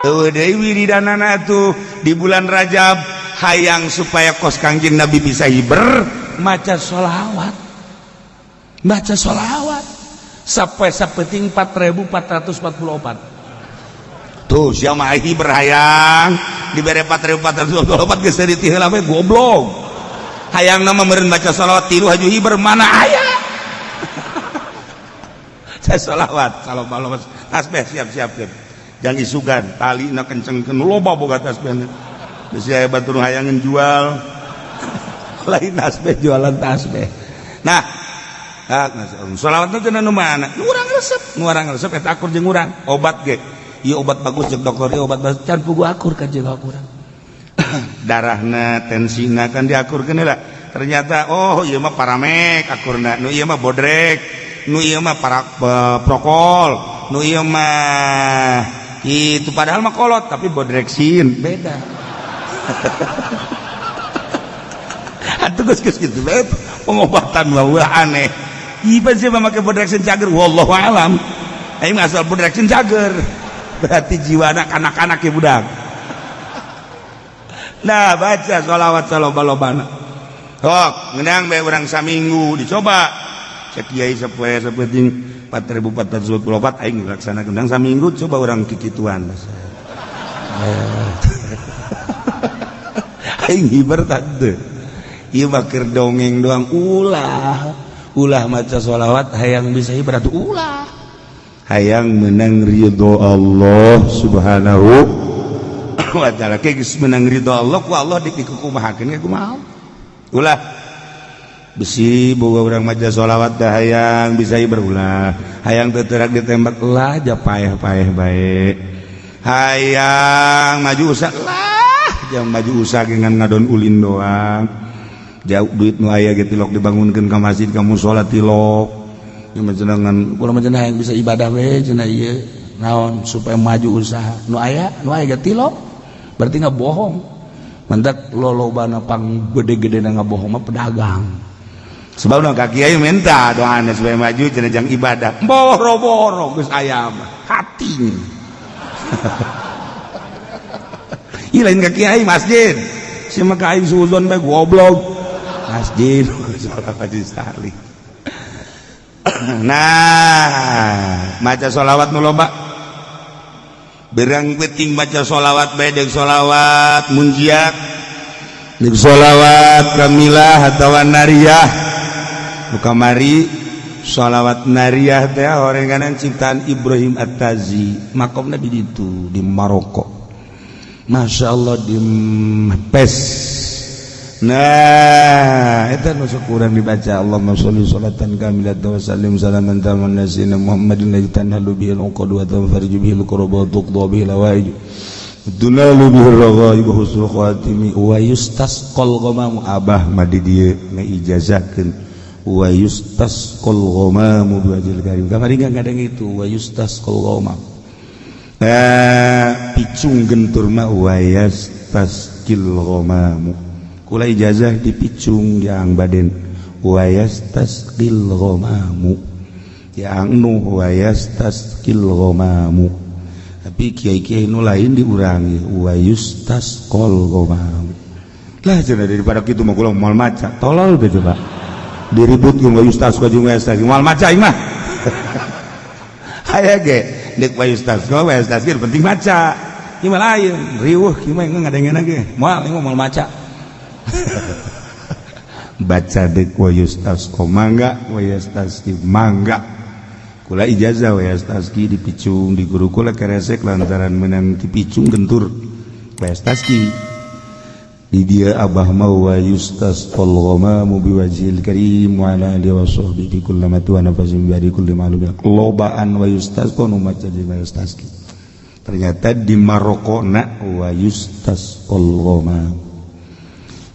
Eueuh deui wiridanana tuh di bulan Rajab, hayang supaya kos Kangjeng Nabi bisa hiber, maca sholawat, baca sholawat sampai sapeting 4444. Tuh siapa hiber hayang dibere 4444 geus ti heula we, goblok. Hayang nama meureun baca sholawat tilu haju hiber, mana aya. Saya sholawat kalau malam tasbih siap-siap jangan isugan tali na kencengkeun, loba boga tasbih. Bisi aya batur hayangan jual, lain tasbih, jualan tasbih. Nah, sholawat teh nu mana nu urang resep, nu urang resep eta akur jeung urang. Obat ge ieu obat bagus jeung dokter, ieu obat bagus, can pugu akur ka jeung urang. Darahna, tensina kan diakurkeun heula. Ternyata, oh, ieu mah paramek akurna, nu ieu mah bodrek, nu ieu mah para prokol, nu ieu mah itu, padahal mah kolot tapi bodreksin beda. Atuh geus geus kitu bae pengobatan mah ulah aneh. Ieu sih mah make bodreksin cager, wallahu alam. Aing asal bodreksin cager berarti jiwa anak-anak ya budak. Nah, baca sholawat saloba-lobana. Hok ngeunang bae urang saminggu dicoba. Cek kiai sapoe sapenting 4444 aing laksanakeun ngeunang saminggu, coba urang kikituan. Aing hiber tante. Ieu mah keur dongeng doang, ulah. Ulah maca sholawat hayang bisa hiber atuh, ulah. Hayang menang ridho Allah Subhanahu wa ta'ala. Geus menang ridho Allah, ku Allah dikukumahakeun ge kumaha. Ulah besi boga urang maca sholawat dah hayang bisa hiber, ulah. Hayang teu teurak ditembak, ulah, ja paeh-paeh bae. Hayang maju usaha, lah, jang maju usaha dengan ngadon ulin doang. Jauh duit nu aya ge tilok dibangunkeun ka masjid, ka musala tilok. Ieu mah cenah kula mah cenah hayang bisa ibadah we cenah, ieu naon supaya maju usaha. Nu aya, nu aya ge tilok. Berarti nggak bohong. Mendak lolobana pang gede-gede na ngabohong mah pedagang. Sebab nu ka kiai minta doana supaya maju cenah jang ibadah. Boro-boro geus aya mah hati. Ih, lain ka kiai masjid. Si mah ka aing suudzon bae, goblok. Masjid salat haji sekali. Nah, maca sholawat nu loba. Berang penting baca sholawat bae deuk sholawat munjiat, deuk sholawat kamilah atawa nariyah. Nu kamari sholawat nariyah teh horenganan ciptaan Ibrahim At-Tazi, makomna di ditu di Maroko. Masya Allah di Fes. Nah, itu nu sok urang dibaca Allahumma sholli sholatan kamilatan wa sallim salaman taman sayyidina Muhammadin alladzi tanhalu bihil uqad wa tanfariju bihil kurab wa tuqda bihil hawaij tunalu bihir raghaib wa husnul khatimi wa yustasqal ghamamu. Abah mah di dieu ngaijazahkeun wa yustasqal ghamamu biwajhil karim. Kamari kadang itu wa yustasqal ghamam. Nah, picung gentur mah wa yastasqil ghamamu. Kula ijazah dipicung yang baden wa yastasqil ghamamu, yang nu wa yastasqil ghamamu. Tapi kiai-kiai nu lain diurangi wa yustasqal ghamamu. Lah cenah daripada kitu mah kula moal maca. Tolol teh coba. Diribut jeung wa yustasqa jeung wa yastasqil moal maca aing mah. Aya ge deuk wa yustasqa wa yastasqil penting maca. Ieu mah lain, riweuh kieu mah ngadengeuna ge. Moal ieu mah moal maca. Baca dek wa yustasqa mangga, wa yastasqi mangga. Kula ijazah wa yastasqi dipicung di guru kula keresek lantaran menang dipicung gentur wa yastasqi. Di dia abah mau wa yustasqal ghamamu biwajhil karim wa ala alihi wa sahbihi kullama wa nafasin bi kulli ma'lumin. Lobaan wa yustasqa nu maca di wa yastasqi. Ternyata di Maroko na wa yustasqal ghamam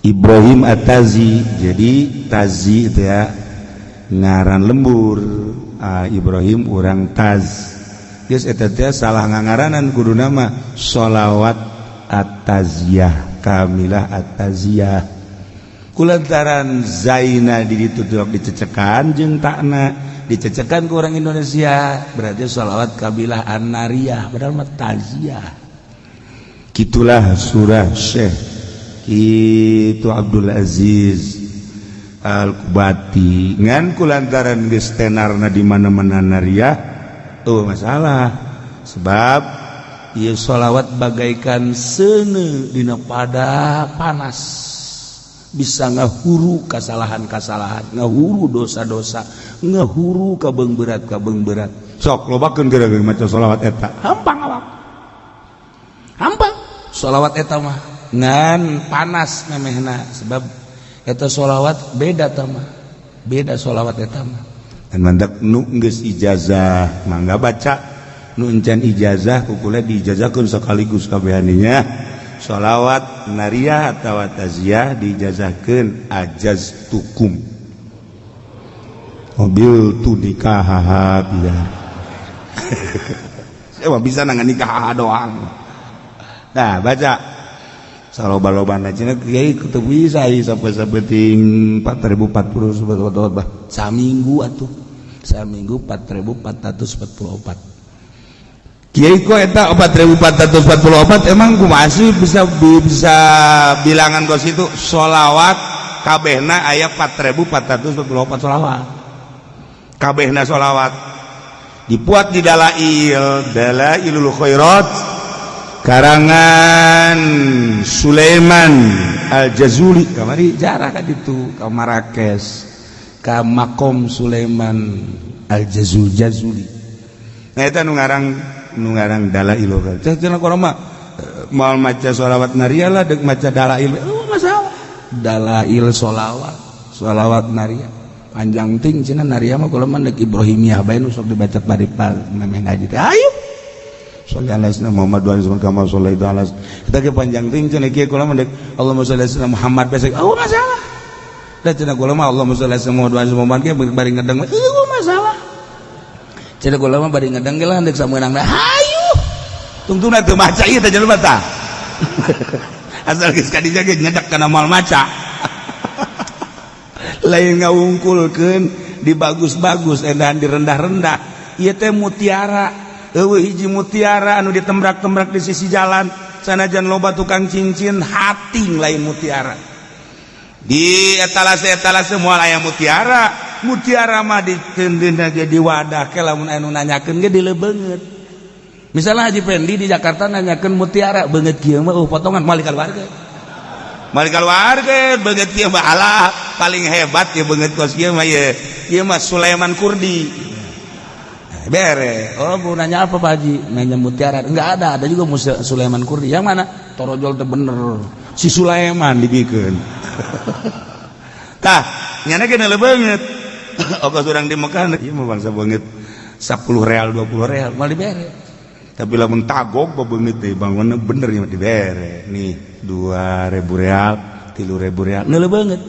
Ibrahim At-Tazi. Jadi Tazi itu ya ngaran lembur. Ibrahim urang Taz. Geus eta teh salah ngangaranan, kudu nama sholawat At-Taziyah, Kamilah At-Taziyah. Kulantaran Zaina di ditu dicecekan jeung takna dicecekan ku orang Indonesia berarti sholawat Kabilah An-Nariyah, padahal mah Taziyah. Gitulah surah Syekh itu Abdul Aziz Al-Kubati ngan kulantaran geus tenarna di mana-mana nariah oh masalah sebab ieu sholawat bagaikan seuneu dina pada panas bisa ngahuru kasalahan-kasalahan ngahuru dosa-dosa ngahuru kabeung berat sok lobakeun geura maca sholawat eta hampang awak hampang sholawat eta mah ngan panas memehna sebab eta sholawat beda tah mah beda sholawat eta mah dan mandak nu geus ijazah mangga baca nu encan ijazah kukula diijazahkeun sekaligus kabehaninya sholawat nariyah atawa taziyah diijazahkeun ajaz tukum mobil tu nikah haha biar saya mah bisa nangan nikah doang. Nah baca saloba-lobana cenah kiai kudu bisa ieu sampai sapenting 4040 sobat saminggu atuh saminggu 4444 kiai kok eta 4444 emang kumaha sih bisa bilangan kos itu sholawat kabehna aya 4444 sholawat kabehna sholawat dibuat di dalail dalailul khairat karangan Sulaiman Al-Jazuli kamari jarah ka ditu ka Marrakesh ka makom Sulaiman Al-Jazuli nah eta nu ngarang dalail khairat cenah urang mah moal maca sholawat nariyah lah deuk maca dalail oh masalah dalail sholawat sholawat nariyah panjang ting cenah nariyah mah kula mah deuk Ibrahimiyah bae nu sok dibaca bari memeh ngaji teh ayo sholli ala sayyidina Muhammad wa ala kama shallaita ala kita ge panjang ting cenah kieu kula mah deuk Allahumma sholli ala sayyidina Muhammad besek oh masalah da cenah kula mah Allahumma sholli ala sayyidina Muhammad wa ala Muhammad ge bari ngedeng oh masalah cenah kula mah bari ngedeng ge lah deuk sameunang hayu tungtungna teu maca ieu teh jelema tah asal geus ka dinya ge nyedak kana moal maca lain ngawungkulkeun di bagus-bagus endahan di rendah-rendah ieu teh mutiara eueuh hiji mutiara anu ditembrak-tembrak di sisi jalan sanajan loba tukang cincin hating lain mutiara di etalase-etalase moal aya mutiara mutiara mah diteundeunna ge di wadah ke lamun anu nanyakeun ge dilebeungeut misalnya Haji Pendi di Jakarta nanyakeun mutiara beungeut kieu mah potongan moal dikaluarkeun moal dikaluarkeun beungeut kieu mah alah paling hebat ya beungeut kos kieu mah ieu mah Sulaiman Kurdi bere. Oh mau nanya apa Pak Haji? Nanya mutiara. Enggak ada, ada juga Sulaiman Kurdi. Yang mana? Torojol teh bener. Si Sulaiman dibikeun. Tah, nyana ge neuleuh beungeut. Ongkos urang di Mekah ieu mah bangsa beungeut 10 real 20 real moal dibere. Tapi lamun tagog beungeut teh bangunna bener nya dibere. Nih 2000 real, 3000 real neuleuh beungeut.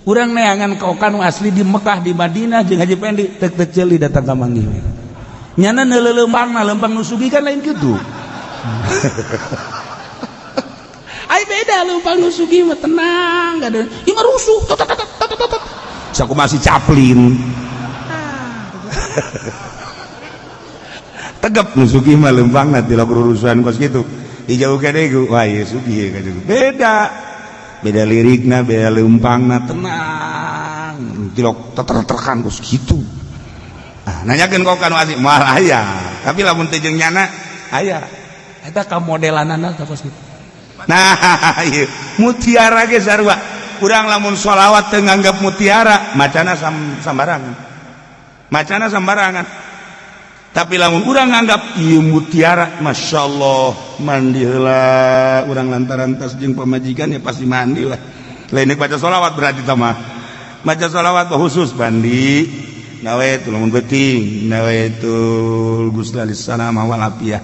Urang neangan kokan asli di Mekah di Madinah jeung Haji Pendi tek-tek ceuli datang ka manggih. Nyana neuleuh lempang lempang nu sugih kan lain kitu. Ai beda lempang nu sugih mah tenang enggak ada. Ieu mah rusuh. Saku masih Chaplin. Tegap nu sugih mah lempangna tilok rurusuhan kos kitu. Dijauhkeun deui ku wah ieu sugih ka beda. Beda lirikna, beda lempangna tenang. Tilok teter-terkan kos kitu. Ah, nanyakeun kok kanu asli moal aya. Tapi lamun teu jeung nyana aya. Eta ka modelanana tah kos kitu. Nah, ieu mutiara ge sarua. Urang lamun sholawat teu nganggap mutiara, macana sambarangan. Macana sambarangan. Tapi lamun urang nganggap ieu mutiara, masyaallah, mandi heula urang lantaran tas jeung pamajikan ya pasti mandi lah. Lain baca sholawat berarti tah mah. Baca sholawat khusus mandi. Nawaitu lamun beuting, nawaitul ghusla lissalama wal afiyah.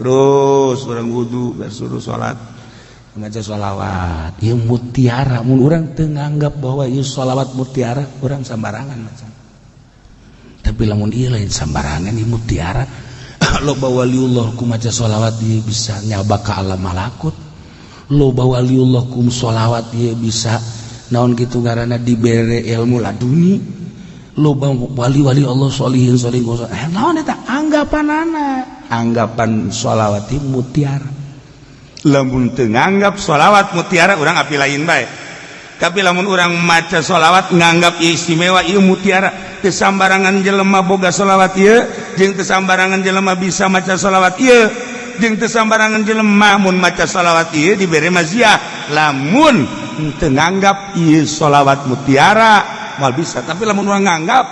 Terus urang wudu bersuruh salat. Maca sholawat ieu mutiara mun urang teu nganggap bahwa ieu sholawat mutiara urang sambarangan maca. Tapi lamun ieu lain sambarangan ieu mutiara loba waliullah ku maca sholawat ieu bisa nyabak ka alam malakut. Loba waliullah ku sholawat ieu bisa naon kitu ngaranna dibere ilmu laduni. Loba wali-wali Allah sholihin sholihin naon eta anggapanana anggapan sholawat ieu mutiara. Lamun teu nganggap sholawat mutiara, urang api lain bae. Tapi lamun urang maca sholawat nganggap istimewa, ieu mutiara, teu sambarangan jelema boga sholawat ieu, jeung teu sambarangan jelema bisa maca sholawat ieu, jeung teu sambarangan jelema mun maca sholawat ieu dibere maziah. Lamun teu nganggap ieu sholawat mutiara, moal bisa. Tapi lamun urang nganggap,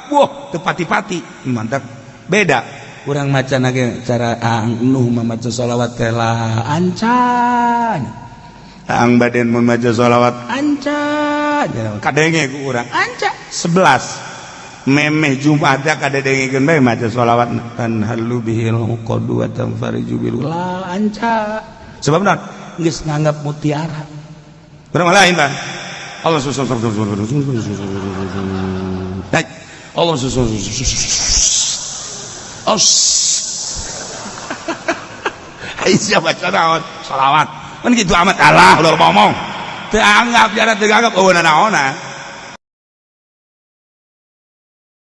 wah, teu pati-pati, mantap, beda. Kurang maca nage cara Ang Nuh maca sholawat teh lah ancan. Ang Baden mun maca sholawat ancan, kadenge ku urang anca 11 memeh Jumat kadengekeun bae maca sholawat tanhallu bihil uqadu wa tanfariju bil la anca. Sebab naon? Geus nganggap mutiara. Urang lain, Bang. Allah, Allah. Oh, siapa baca naon? Salawat. Kan gitu amat, Allah udah ngomong. Teu anggap jara, teu anggap, oh, naona.